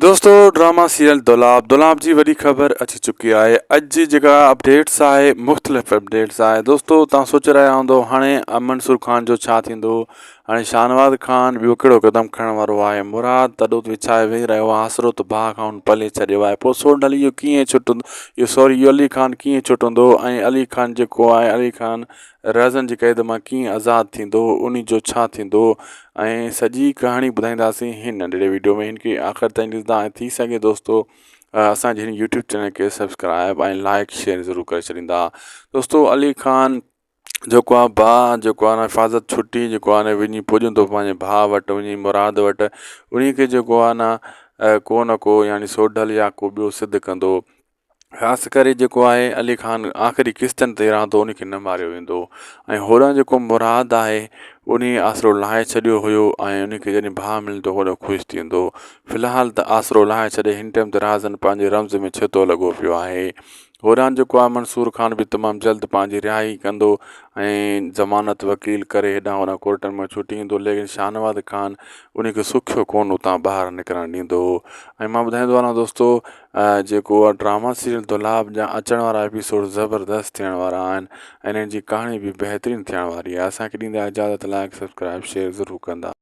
دوستو drama serial دولاب دولاب جي وڏي خبر اچي چڪي آهي اڄ جي جيڪا اپڊيٽس آهي مختلف اپڊيٽس آهي دوستو تان سوچي رهيا هوندو هاڻي منصور خان جو ڇا ٿيندو هاڻي شاهنواز خان ٻيو ڪهڙو قدم کڻڻ وارو آهي مراد تڏو وڇائي ويهي رهيو آهي آسرو ته باهه کان هن پلي ڇڏيو آهي پوء سوڍل اهو ڪيئن ڇٽندو اهو سوري اهو علي خان ڪيئن ڇٽندو ۽ علي خان جيڪو آهي علي خان رهزن جي قيد مان ڪيئن آزاد ٿيندو انهي جو ڇا ٿيندو ۽ سڄي ڪهاڻي ٻڌائينداسين هن ننڍڙي ويڊيو ۾ هن کي آخر تائين ڏسندا ۽ ٿي سگهي دوستو اسان جي هن يوٽيوب چينل کي سبسڪرائب ۽ لائڪ شيئر ضرور ڪري ڇڏيندا دوستو علي خان جيڪو آ ڀاء جيڪو آ حفاظت ڇٽي جيڪو آ نه وڃي پڄندو پنهنجي ڀاء وٽ وڃي مراد وٽ انهي کي جيڪو آ نه ڪو نه ڪو يعني سوڍل يا ڪو ٻيو سڌ ڪندو خاص ڪري جيڪو آهي علي خان آخري قسطن تي رهندو ان کي نه ماريو ويندو ۽ هوڏانهن جيڪو مراد آهي انهي آسرو لاهي ڇڏيو هيو ۽ ان کي جڏهن ڀاء ملندو وڏو خوش ٿيندو في الحال ته آسرو لاهي ڇڏي هن ٽيم ته رازن پنهنجي رمز ۾ ڇتو لڳو پيو آهي هوڏانهن جيڪو آهي منصور خان به تمام جلد پنهنجي رهائي ڪندو ۽ ضمانت وڪيل ڪري هيڏانهن هوڏانهن ڪورٽن مان ڇٽي ايندو ليڪن شاهنواز خان ان کي سکيو ڪونه اتان ٻاهر نڪرڻ ڏيندو ۽ مان ٻڌائيندو هلان دوستو جيڪو آ ڊراما سيريل دولاب جا اچڻ وارا ايپيسوڊ زبردست ٿيڻ وارا آهن ۽ انهن جي ڪهاڻي به بهترين ٿيڻ واري آهي اسان کي ڏيندا اجازت لائڪ سبسڪرائب شيئر ضرور ڪندا.